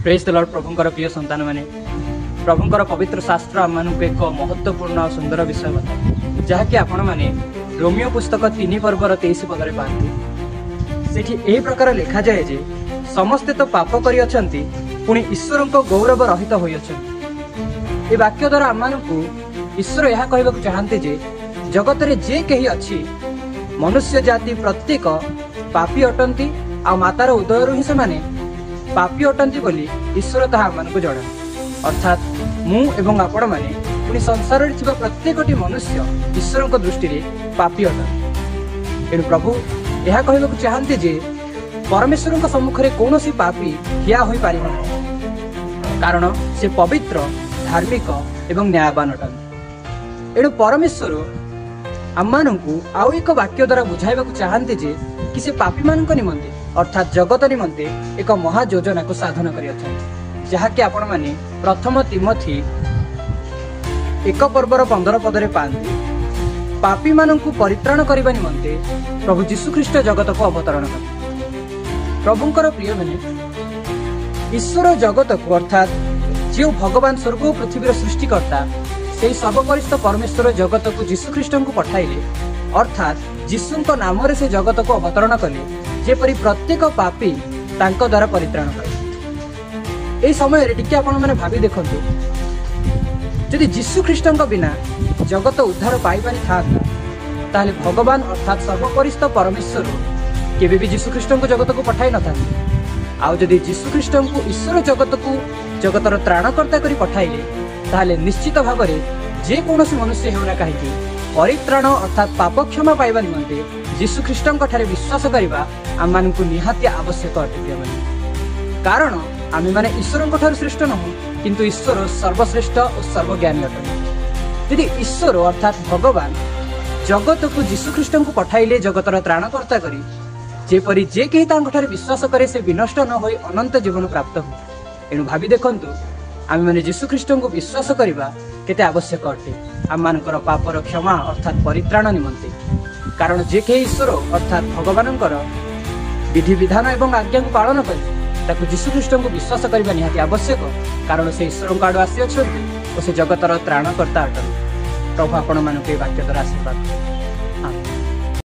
ପ୍ରେଜ୍ ଦ ଲର୍ଡ। ପ୍ରଭୁଙ୍କର ପ୍ରିୟ ସନ୍ତାନମାନେ, ପ୍ରଭୁଙ୍କର ପବିତ୍ର ଶାସ୍ତ୍ର ଆମମାନଙ୍କୁ ଏକ ମହତ୍ତ୍ୱପୂର୍ଣ୍ଣ ଆଉ ସୁନ୍ଦର ବିଷୟ ବତାଏ, ଯାହାକି ଆପଣମାନେ ରୋମିଓ ପୁସ୍ତକ 3 ପର୍ବର 23 ପଦରେ ପାଆନ୍ତି। ସେଠି ଏହି ପ୍ରକାର ଲେଖାଯାଏ ଯେ ସମସ୍ତେ ତ ପାପ କରିଅଛନ୍ତି, ପୁଣି ଈଶ୍ୱରଙ୍କ ଗୌରବ ରହିତ ହୋଇଅଛନ୍ତି। ଏ ବାକ୍ୟ ଦ୍ୱାରା ଆମମାନଙ୍କୁ ଈଶ୍ୱର ଏହା କହିବାକୁ ଚାହାନ୍ତି ଯେ ଜଗତରେ ଯେ କେହି ଅଛି, ମନୁଷ୍ୟ ଜାତି ପ୍ରତ୍ୟେକ ପାପୀ ଅଟନ୍ତି, ଆଉ ମାତାର ଉଦୟରୁ ହିଁ ସେମାନେ ପାପୀ ଅଟନ୍ତି ବୋଲି ଈଶ୍ୱର ତାହା ଆମମାନଙ୍କୁ ଜଣାନ୍ତି। ଅର୍ଥାତ୍ ମୁଁ ଏବଂ ଆପଣମାନେ, ପୁଣି ସଂସାରରେ ଥିବା ପ୍ରତ୍ୟେକଟି ମନୁଷ୍ୟ ଈଶ୍ୱରଙ୍କ ଦୃଷ୍ଟିରେ ପାପୀ ଅଟନ୍ତି। ଏଣୁ ପ୍ରଭୁ ଏହା କହିବାକୁ ଚାହାନ୍ତି ଯେ ପରମେଶ୍ୱରଙ୍କ ସମ୍ମୁଖରେ କୌଣସି ପାପୀ ଠିଆ ହୋଇପାରିବ ନାହିଁ, କାରଣ ସେ ପବିତ୍ର, ଧାର୍ମିକ ଏବଂ ନ୍ୟାୟବାନ ଅଟନ୍ତି। ଏଣୁ ପରମେଶ୍ୱର ଆମମାନଙ୍କୁ ଆଉ ଏକ ବାକ୍ୟ ଦ୍ୱାରା ବୁଝାଇବାକୁ ଚାହାନ୍ତି ଯେ କି ସେ ପାପୀମାନଙ୍କ ନିମନ୍ତେ, ଅର୍ଥାତ୍ ଜଗତ ନିମନ୍ତେ ଏକ ମହାଯୋଜନାକୁ ସାଧନ କରିଅଛନ୍ତି, ଯାହାକି ଆପଣମାନେ ପ୍ରଥମ ତିମଥି 1 ପର୍ବର 15 ପଦରେ ପାଆନ୍ତି। ପାପୀମାନଙ୍କୁ ପରିତ୍ରାଣ କରିବା ନିମନ୍ତେ ପ୍ରଭୁ ଯୀଶୁଖ୍ରୀଷ୍ଟ ଜଗତକୁ ଅବତରଣ କଲେ। ପ୍ରଭୁଙ୍କର ପ୍ରିୟମାନେ, ଈଶ୍ୱର ଜଗତକୁ, ଅର୍ଥାତ୍ ଯେଉଁ ଭଗବାନ ସ୍ୱର୍ଗ ଓ ପୃଥିବୀର ସୃଷ୍ଟିକର୍ତ୍ତା, ସେହି ସର୍ବୋପରିସ୍ଥ ପରମେଶ୍ୱର ଜଗତକୁ ଯୀଶୁଖ୍ରୀଷ୍ଟଙ୍କୁ ପଠାଇଲେ, ଅର୍ଥାତ୍ ଯୀଶୁଙ୍କ ନାମରେ ସେ ଜଗତକୁ ଅବତରଣ କଲେ, ଯେପରି ପ୍ରତ୍ୟେକ ପାପୀ ତାଙ୍କ ଦ୍ୱାରା ପରିତ୍ରାଣ ପାଏ। ଏହି ସମୟରେ ଟିକେ ଆପଣମାନେ ଭାବି ଦେଖନ୍ତୁ, ଯଦି ଯୀଶୁଖ୍ରୀଷ୍ଟଙ୍କ ବିନା ଜଗତ ଉଦ୍ଧାର ପାଇପାରିଥାନ୍ତା, ତାହେଲେ ଭଗବାନ ଅର୍ଥାତ୍ ସର୍ବୋପରିସ୍ଥ ପରମେଶ୍ୱର କେବେ ବି ଯୀଶୁଖ୍ରୀଷ୍ଟଙ୍କୁ ଜଗତକୁ ପଠାଇ ନଥାନ୍ତେ। ଆଉ ଯଦି ଯୀଶୁଖ୍ରୀଷ୍ଟଙ୍କୁ ଈଶ୍ୱର ଜଗତକୁ ଜଗତର ତ୍ରାଣକର୍ତ୍ତା କରି ପଠାଇଲେ, ତାହେଲେ ନିଶ୍ଚିତ ଭାବରେ ଯେକୌଣସି ମନୁଷ୍ୟ ହେଉନା କାହିଁକି, ପରିତ୍ରାଣ ଅର୍ଥାତ୍ ପାପ କ୍ଷମା ପାଇବା ନିମନ୍ତେ ଯୀଶୁଖ୍ରୀଷ୍ଟଙ୍କ ଠାରେ ବିଶ୍ୱାସ କରିବା ଆମମାନଙ୍କୁ ନିହାତି ଆବଶ୍ୟକ ଅଟେ ପ୍ରିୟମାନେ। କାରଣ ଆମେମାନେ ଈଶ୍ୱରଙ୍କ ଠାରୁ ଶ୍ରେଷ୍ଠ ନୁହଁ, କିନ୍ତୁ ଈଶ୍ୱର ସର୍ବଶ୍ରେଷ୍ଠ ଓ ସର୍ବଜ୍ଞାନୀ ଅଟନ୍ତି। ଯଦି ଈଶ୍ୱର ଅର୍ଥାତ୍ ଭଗବାନ ଜଗତକୁ ଯୀଶୁଖ୍ରୀଷ୍ଟଙ୍କୁ ପଠାଇଲେ ଜଗତର ତ୍ରାଣକର୍ତ୍ତା କରି, ଯେପରି ଯେ କେହି ତାଙ୍କଠାରେ ବିଶ୍ୱାସ କରେ ସେ ବିନଷ୍ଟ ନ ହୋଇ ଅନନ୍ତ ଜୀବନ ପ୍ରାପ୍ତ ହୁଏ। ଏଣୁ ଭାବି ଦେଖନ୍ତୁ, ଆମେମାନେ ଯୀଶୁଖ୍ରୀଷ୍ଟଙ୍କୁ ବିଶ୍ୱାସ କରିବା କେତେ ଆବଶ୍ୟକ ଅଟେ ଆମମାନଙ୍କର ପାପର କ୍ଷମା ଅର୍ଥାତ୍ ପରିତ୍ରାଣ ନିମନ୍ତେ। କାରଣ ଯେ କେହି ଈଶ୍ୱର ଅର୍ଥାତ୍ ଭଗବାନଙ୍କର ବିଧିବିଧାନ ଏବଂ ଆଜ୍ଞାକୁ ପାଳନ କରେ, ତାକୁ ଯୀଶୁଖ୍ରୀଷ୍ଟଙ୍କୁ ବିଶ୍ୱାସ କରିବା ନିହାତି ଆବଶ୍ୟକ, କାରଣ ସେ ଈଶ୍ୱରଙ୍କ ଆଡ଼ୁ ଆସିଅଛନ୍ତି ଓ ସେ ଜଗତର ତ୍ରାଣକର୍ତ୍ତା ଅଟନ୍ତି। ପ୍ରଭୁ ଆପଣମାନଙ୍କୁ ଏହି ବାକ୍ୟ ଦ୍ୱାରା ଆଶୀର୍ବାଦ।